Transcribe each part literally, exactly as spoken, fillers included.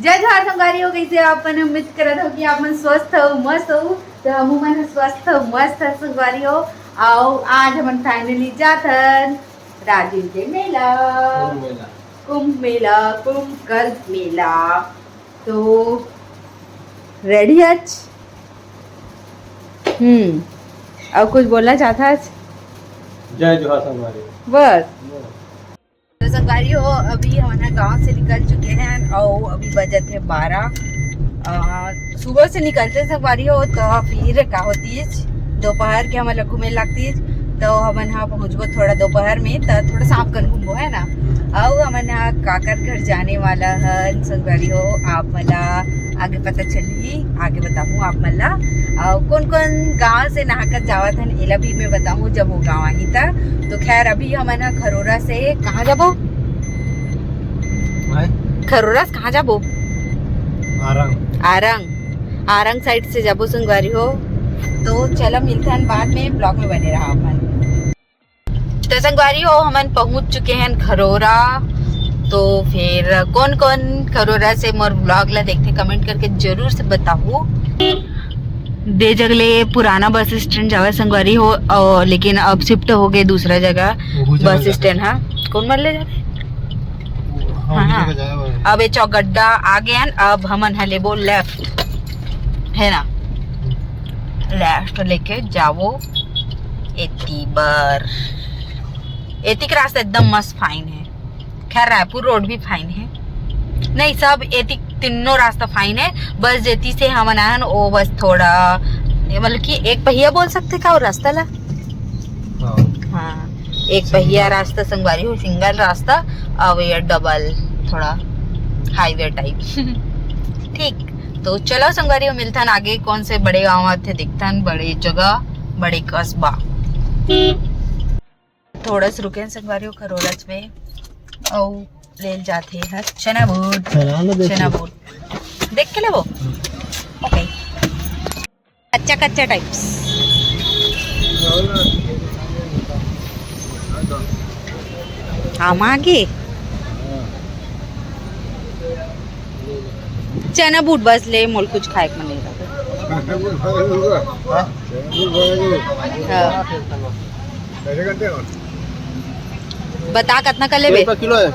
जय जोहार संगवारी हो, कइसे हो आप मन? उम्मीद करत हो कि आप मन स्वस्थ हो, मस्त हो। तो हमू मन स्वस्थ हो, मस्त हो संगवारी हो। अउ आज हमन finally जाथन राजिम के मेला, कुंभ मेला। कुंभ मेला, कुंभ गर्भ मेला। तो ready हच? हम्म, अउ कुछ बोलना चाहत हच? जय जोहार संगवारी। बस। तो संगवारी हो, अभी हमन ह गांव से निकल चुके हैं अउ अभी बजत हे बारह। अ, सुबह से निकलते संगवारी हो, तो फिर का होतीस, दोपहर के हमन ल घूमे लागतीस, तो हमन ह पहुंचबो थोड़ा दोपहर में, तो थोड़ा सांप कन घूमबो, है ना। अउ हमन ह काकर घर जाने वाला हन संगवारी हो, आप मन ला आगे पता चलही, आगे बताहूँ आप मन ला। अउ कौन कौन गांव से नहाकर जावत हन, एला भी मैं बताहूँ जब वो गांव आही त। तो खैर, अभी हमन ह खरोरा से कहाँ जाबो? भाई? खरोरा से कहाँ जाबो? आरंग। आरंग, आरंग side से जाबो संगवारी हो। तो चलो मिलथन बाद में, vlog में बने रहा अपन। तो संगवारी हो, हमन पहुंच चुके हैं खरोरा। तो फिर कौन कौन खरोरा से मोर vlog ला देखते, comment करके जरूर से बताहू। दे जगले पुराना बस स्टैंड जावे संगवारी हो, अउ लेकिन अब shift हो गए दूसरा जगह। ओहू जगह बस जावे। स्टैंड, हाँ, कौन मन ले जावे? हाँ, हाँ, ओही हाँ। जगह जावे। अब ये चौगड्डा आ गए हैं, अब हमन ह लेबो left, है ना, left लेके जावो एती बर। एती के रास्ता एकदम मस्त fine है। खैर, रायपुर road भी fine है, नहीं, सब एती तीनों रास्ता fine है। बस जेती से हमन आए हन, वो बस थोड़ा, ये मतलब कि एक पहिया बोल सकते का वो रास्ता ला? हाँ। हाँ, एक पहिया रास्ता संगवारी हो, single रास्ता, अब ये double, थोड़ा highway type। ठीक, तो चलो संगवारी हो, मिलथन आगे, कौन से बड़े गांव आथे, देखथन, बड़े जगह, बड़े कस्बा। थोड़ा से रुके हैं संगवारी हो, खरोरच में, अउ लेल जाथे ह चना बूट। चना ना देखे। चना बूट देख के लेबो। OK, कच्चा कच्चा types। हम आगे चना बूट बस ले, मोल कुछ खाए के मन नहीं रहा। हाँ। बता कतना कर लेबे? एक किलो है।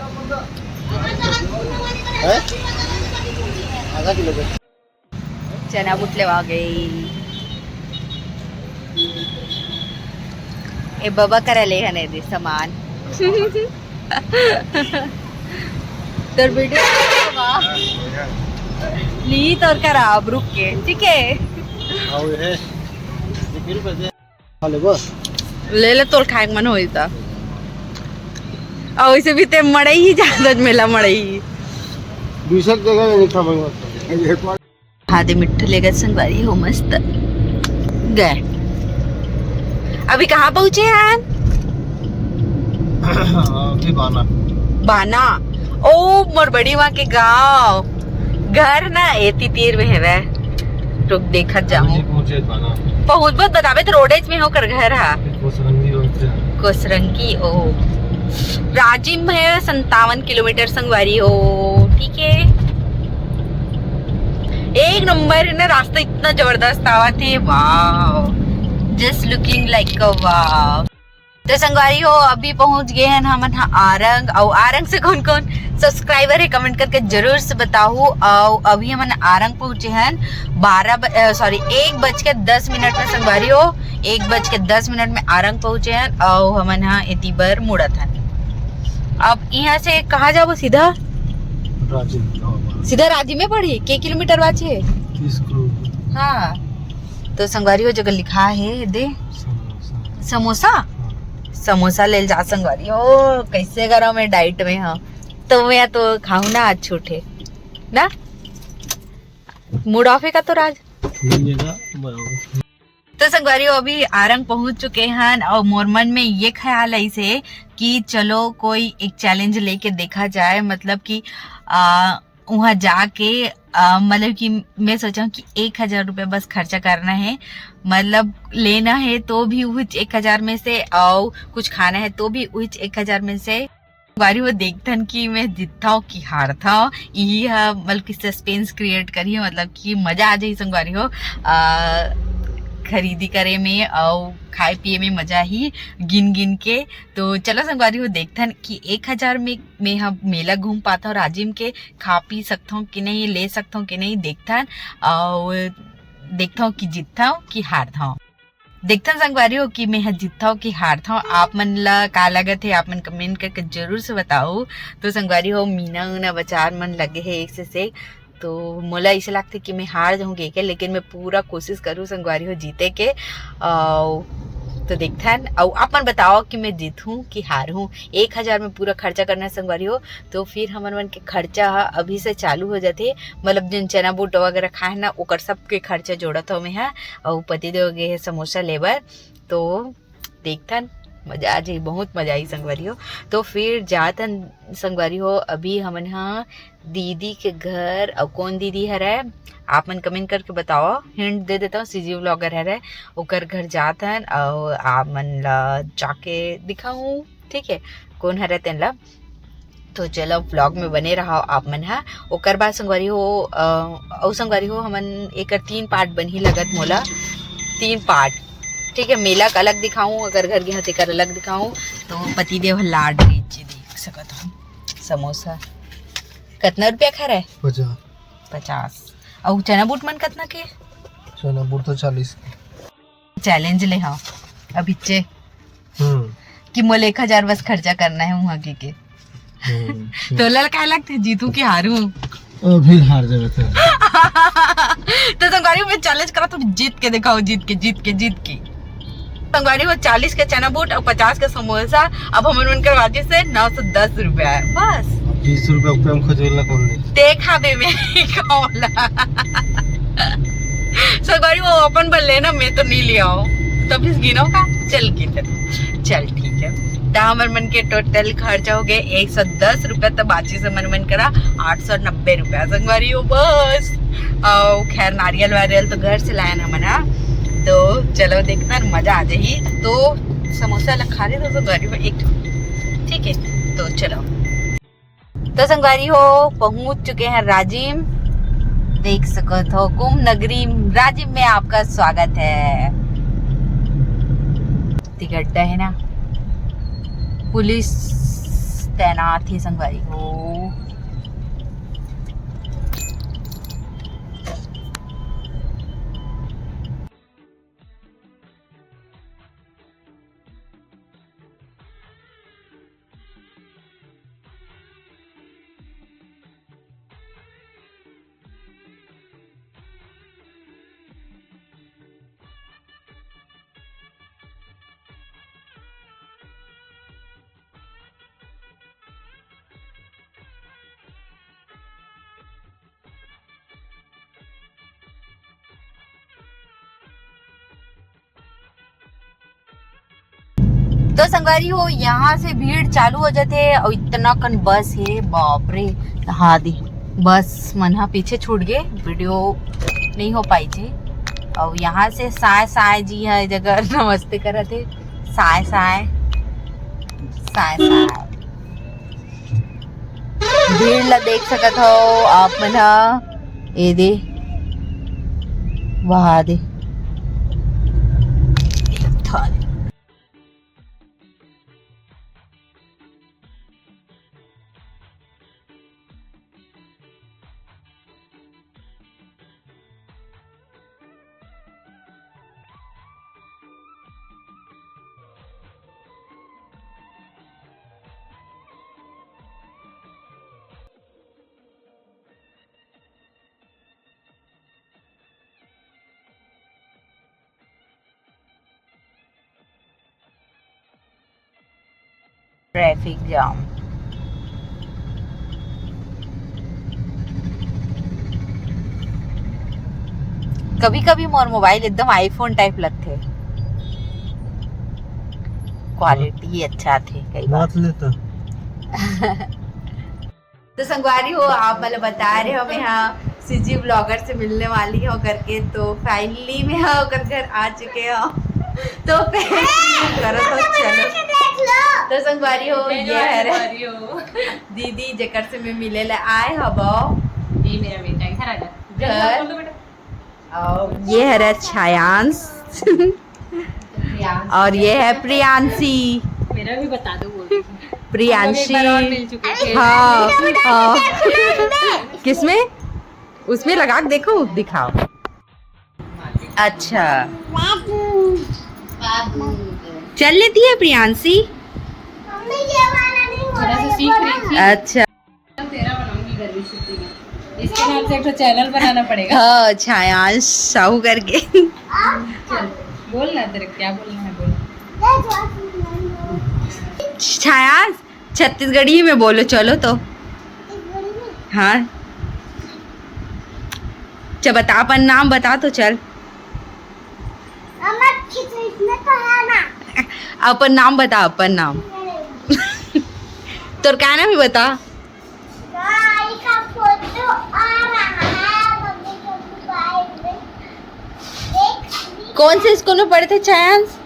हैं? आधा किलो दे। चना बूट लेवा गई। ए बाबा करा ले हने दे सामान। तोर वीडियो बा। नी तोर खराब, रुक के, ठीक है। आओ ये। निखिल बजे। खा लेबो? ले ले, तोर खाए के मन होई त। अउ वैसे भी ते मड़ई ही ज्यादा, मेला मड़ई ही। दूसर जगह नहीं खाबो। खादे मिट्ठू लेगा संगवारी हो, मस्त गए। अभी कहाँ पहुँचे हैं? अभी बाना। बाना। ओ, मोर बड़ी माँ के गाँव। घर ना एती तीर में हवय। रुक, देखत जाहूँ। अभी पहुँचे बाना। पहुँचबो त बताबे, त रोडेज में होकर घर हा। कोसरंगी रोड से। कोसरंगी, ओ। राजिम है संतावन किलोमीटर संगवारी हो, ठीक है। एक नंबर है ना, रास्ता इतना जबरदस्त आवत है, wow, just looking like a wow। तो संगवारी हो, अभी पहुंच गए हैं हमन ह आरंग। अउ आरंग से कौन कौन subscriber है, comment करके जरूर से बताहू। अउ अभी हमन आरंग पहुंचे हैं बारह ब-, अ, sorry, एक बज के दस मिनट में संगवारी हो, एक बज के दस मिनट में आरंग पहुंचे हैं। अउ हमन ह एती बर मुड़त हन। अब यहाँ से कहाँ जाबो सीधा? राजिम, हाँ। सीधा राजिम में पड़ी, के किलोमीटर बाचे? तीस किलोमीटर। हाँ, तो संगवारी हो, जगह लिखा है दे। समोसा। समोसा? हाँ। समोसा ले जा संगवारी हो, कैसे करो, मैं diet में हूँ, तो मैं तो खाऊं ना, आज छूट है ना, mood off है का तो राज। मिल जाएगा, बराबर। तो संगवारी हो, अभी आरंग पहुंच चुके हैं अउ मोर मन में ये ख्याल आइस हे कि चलो कोई एक challenge लेके देखा जाए, मतलब कि आ, वहाँ जाके आ, मतलब कि मैं सोचा कि एक हजार रुपये बस खर्चा करना है, मतलब लेना है तो भी उहिच एक हजार में से, और कुछ खाना है तो भी उहिच एक हजार में से। संगवारी हो, देखथन कि मैं जीतथव कि हारथव। यही ह, मतलब कि suspense create करी, मतलब कि मजा आ जाही संगवारी हो, आ, खरीदी करे में अउ खाए पिए में मजा ही गिन गिन के। तो चलो संगवारी हो, देखथन कि एक हजार में मैं ह मेला घूम पाथव राजिम के, खा पी सकथव कि नहीं, ले सकथव कि नहीं, देखथन। अउ देखथव कि जीतथव कि हारथव। देखथन संगवारी हो कि मैं ह जीतथव कि हारथव। आप मन ला का लगत हे, आप मन comment करके जरूर से बताओ। तो संगवारी हो, मीना उना बजार मन लगे हे एक से, से, तो मोला ऐसे लगथे कि मैं हार जाऊंगी के, लेकिन मैं पूरा कोशिश करूँ संगवारी हो जीते के। अउ तो देखथन, अउ आप मन बताओ कि मैं जीतहूँ कि हारहूँ। एक हजार में पूरा खर्चा करना है संगवारी हो, तो फिर हमन मन के खर्चा ह अभी से चालू हो जाथे। मतलब जेन चना बूट वगैरह खाए ना, ओकर सबके खर्चा जोड़त हव मैं ह। अउ पतिदेव गे हे समोसा लेबर, तो देखथन, मजा आ जाही, बहुत मजा आई संगवारी हो। तो फिर जाथन संगवारी हो, अभी हमन ह दीदी के घर, अउ कौन दीदी हरे, आप मन comment करके बताओ, hint दे देता हूँ, CG vlogger हरे, ओकर घर जाथन, अउ आप मन ला जाके दिखाऊँ, ठीक है, कौन हरे तेन ला। तो चलो vlog में बने रहो आप मन हा। ओकर बाद संगवारी हो, अ, अउ संगवारी हो, हमन एकर तीन part बनही लगत मोला, तीन part, ठीक है। मेला का अलग दिखाऊं, अगर घर गे हंव तेकर अलग दिखाऊं। तो पतिदेव ह लाड लीची देख सकत हो, समोसा कतना रुपया खा रहे? पचास। पचास। अउ चना बूट मन कतना के? चना बूट तो चालीस के। Challenge ले हव अभिच्चे हम्म। कि मोला एक हजार बस खर्चा करना है वहाँ के, के। हम्म। तो लल का लगथे, जीतू कि हारू? अभी हार जावे तो। तो संगवारी, मैं challenge करा, तुम जीत के दिखाओ, जीत के, जीत के, जीत के। संगवारी, वो चालीस के चना बूट और पचास के समोसा, अब हमन मन करवा दिस हे नौ सौ दस रुपया, बस। बीस रुपया पे हम खजूर ला कौन दे? देखा बे मैं कौन ला। संगवारी, वो अपन बल लेना, मैं तो नहीं लिया हो। तो फिर गिनो का? चल गिन दे। चल ठीक है। त हमर मन के total खर्चा हो गए एक सौ दस रुपया, त बाची से मन मन करा आठ सौ नब्बे रुपया संगवारी हो बस। और खैर नारियल वारियल तो घर से लायन हमन हा। तो चलो देखना मजा आ जाही। तो समोसा ला खा ले तो संगवारी हो एक ठो। ठीक है, तो चलो। तो संगवारी हो, पहुंच चुके हैं राजिम। देख सकत हो, कुंभ नगरी राजिम में आपका स्वागत है। टिकट है ना, पुलिस तैनात है संगवारी हो। तो संगवारी हो, यहाँ से भीड़ चालू हो जाथे और इतना कन बस है, बाप रे। हाँ दी, बस मन हा पीछे छूट गए, video नहीं हो पाई थी। और यहाँ से साय साय जी है जगह नमस्ते करत है, साय साय, साय साय। भीड़ ला देख सकत हो आप मन हा, ए दे, वहा दे। Traffic jam. कभी कभी मोर मोबाइल एकदम iPhone type लगथे, quality अच्छा थे कई बार। बात ले तो। तो संगवारी हो, आप वाला बता रहे हो, मैं हाँ CG vlogger से मिलने वाली हो करके, तो finally मैं हाँ ओकर घर आ चुके हो। तो फिर शुरू करो, तो चलो। तो संगवारी हो, ये हरे दीदी, जेकर से मैं मिले ले आए हबो। ये मेरा बेटा है, घर आ जा। घर। बोल दो बेटा। और ये हरे छायांश। और ये है प्रियांशी। मेरा भी बता दो, बोल दो। प्रियांशी। हम लोग एक बार और मिल चुके थे। हाँ, हाँ। किसमें? उसमें लगा के देखो, दिखाओ। अच्छा, चल लेती है प्रियांशी। थोड़ा सा सीख रही थी। अच्छा। तेरा बनाऊंगी गर्मी छुट्टी में। इसके नाम से एक ठो चैनल बनाना पड़ेगा। हाँ, छायांश साहू करके। चल, बोल ना, तेरे क्या बोलना है, बोल। छायांश, छत्तीसगढ़ी में बोलो, चलो तो। हाँ, चल बता, अपन नाम बता तो चल। अपन नाम बता, अपन नाम। तोर का नाम है, बता। कौन से स्कूल में पढ़े थे छायांश?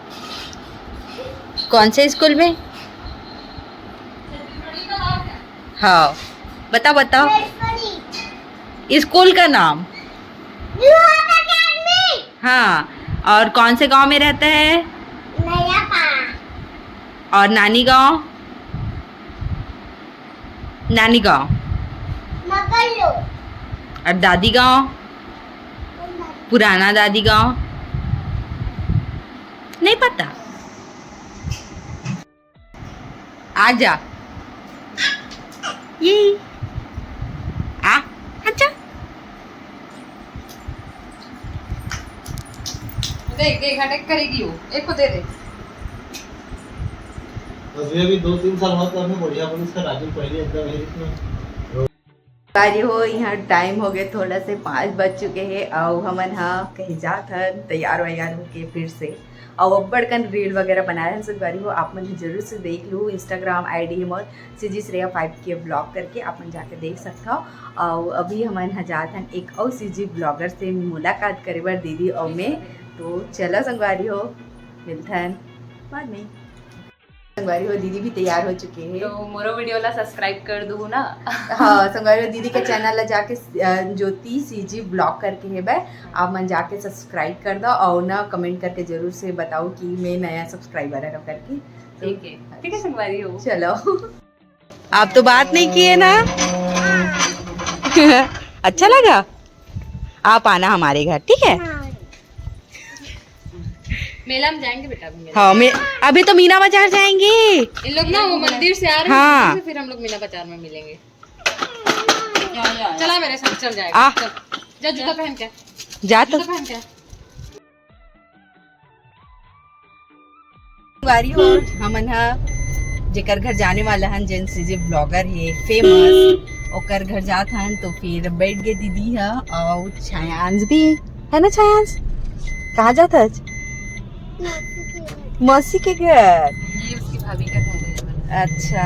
कौन से स्कूल में? हाँ, बता, बता। स्कूल का नाम। हाँ, और कौन से गांव में रहता है? नया पारा। और नानी गांव? नानी गांव। मगल्लो। और दादी गांव? पुराना दादी गांव। नहीं पता। आ जा। ये। आ, अच्छा। देख, देख, अटैक करेगी वो। एक को दे दे। बस ये अभी दो तीन साल बाद तो हमें बढ़िया पुलिस का राजू पहले एकदम है इसमें। संगवारी हो, यहाँ टाइम हो गए थोड़ा से पाँच बज चुके हैं, अउ हमन ह कहीं जात हन तैयार वैयार होके फिर से, अउ अब्बड़ कन रील वगैरह बनाए हन संगवारी हो, आप मन जरूर से देख लू। Instagram ID है मोर CG Shreya five K vlog करके, आप मन जाके देख सकत हव। अउ अभी हमन ह जात हन एक अउ CG vlogger से मुलाकात करे बर, दीदी अउ मैं। तो चलो संगवारी हो, मिलथन बाद में। संगवारी हो, दीदी भी तैयार हो चुके हैं। तो मोरो वीडियो ला subscribe कर दू ना। हाँ, संगवारी हो, दीदी के चैनल ला जाके, अ, ज्योति CG vlog करके है बे, आप मन जाके subscribe कर दो और ना comment करके जरूर से बताओ कि मैं नया subscriber है करके। तो ठीक है, ठीक है संगवारी हो। चलो। आप तो बात नहीं किए ना। अच्छा लगा? आप आना हमारे घर, ठीक है? हाँ। मेला में जाएंगे बेटा, अभी मेला। हाँ, मैं, अभी तो मीना बाजार जाएंगे। इन लोग ना वो मंदिर से आ रहे हैं, हाँ। मंदिर से फिर हम लोग मीना बाजार में मिलेंगे। चला मेरे साथ, चल जाएगा। आ। चल। जा जूता पहन के। जा तो। जूता पहन के। संगवारी हो, हमन ह जेकर घर जाने वाला हन, जेन CG vlogger हे famous, ओकर घर जात हन, तो फिर बैठ गए दीदी ह और छायांश भी, है ना छायांश? कहाँ जात हस? मौसी के घर। मौसी के घर। ये उसकी भाभी का घर है, ये वाला। अच्छा,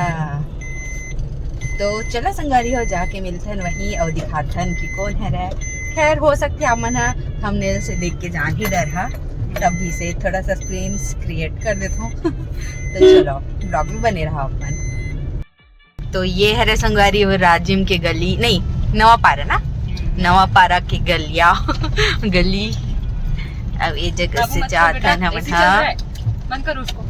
तो चला संगवारी हो, जाके मिलथन वहीं और दिखाथन कि कौन हरे। खैर, हो सकथे आप मन ह thumbnail से देख के जान ही डरहा, तभी से थोड़ा suspense create कर देथों। तो चलो, vlog में बने रहा अपन। तो ये हरे संगवारी, वो राजिम के गली, नहीं, नवा पारा ना, नवा पारा के गलिया, गली। अब ये जगह से जात हन हमन हा। बंद कर उसको।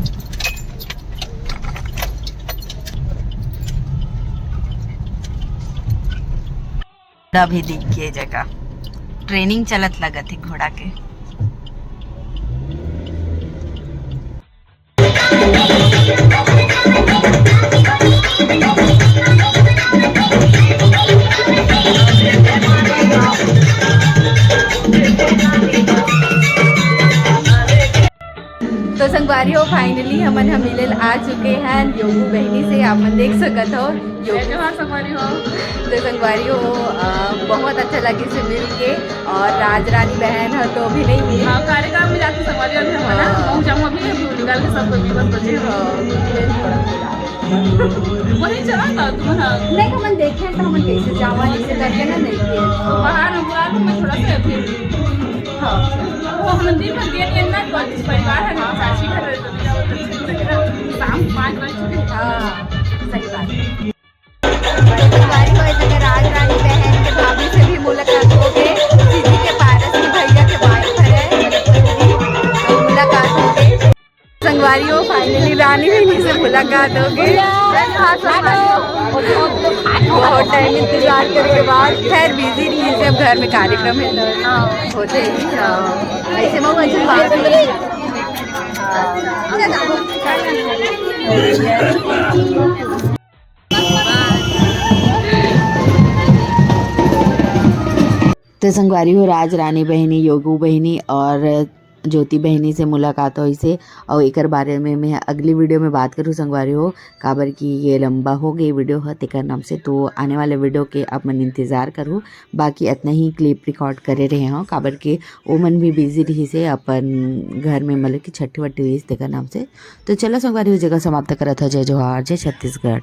घोड़ा भी दिख गे जगह, training चलत लगत हे घोड़ा के। तो संगवारी हो, finally हमन ह मिले ल आ चुके हैं योगू बहनी से। आप मन देख सकत हो, योगू। जय जोहार संगवारी हो। तो संगवारी हो, अ, बहुत अच्छा लगिस मिल के। और राज रानी बहन ह तो अभी नहीं मिली। हाँ, कार्यक्रम में जाके संगवारी हो, अभी हम ना हाँ। पहुँच जाऊँ, अभी हम निकाल के सबको भी बस बचे हो। हाँ। वही चला था तुम, हाँ। नहीं, हमन देखे तो हमन कैसे जावा, ऐसे करके ना नहीं किए। तो बाहर में बुला लो, मैं थोड़ा सा फिर वो हम दिन भर गेट के अंदर तो परिवार है ना, चाची घर है, तो मेरा वो तो अच्छा नहीं लग रहा। शाम पाँच बज चुके हैं। हाँ, सही बात है। संगवारी हो, इस जगह राज रानी बहन के भाभी से भी मुलाकात हो गई। दीदी के पारस के भैया के वाइफ है, मुलाकात हो गई। संगवारी हो, finally रानी बहनी से मुलाकात हो गई। बहुत टाइम इंतजार करने के बाद, खैर बिजी रही है, अब घर में कार्यक्रम है तो होते ही, हाँ। ऐसे में वो अच्छी बात है। तो संगवारी हो, राज रानी बहिनी, योगू बहिनी और ज्योति बहिनी से मुलाकात होइसे, और एकर बारे में मैं अगली वीडियो में बात करूँ संगवारी हो, काबर कि ये लंबा हो गई वीडियो ह, तेकर नाम से। तो आने वाले वीडियो के आप मन इंतजार करू, बाकी इतना ही क्लिप रिकॉर्ड करे रहे हो, काबर के वो मन भी बिजी रही से अपन घर में, मतलब कि छठी वट्टी हुई तेकर नाम से। तो चलो संगवारी हो, जगह समाप्त करत हो। जय जोहार, जय छत्तीसगढ़।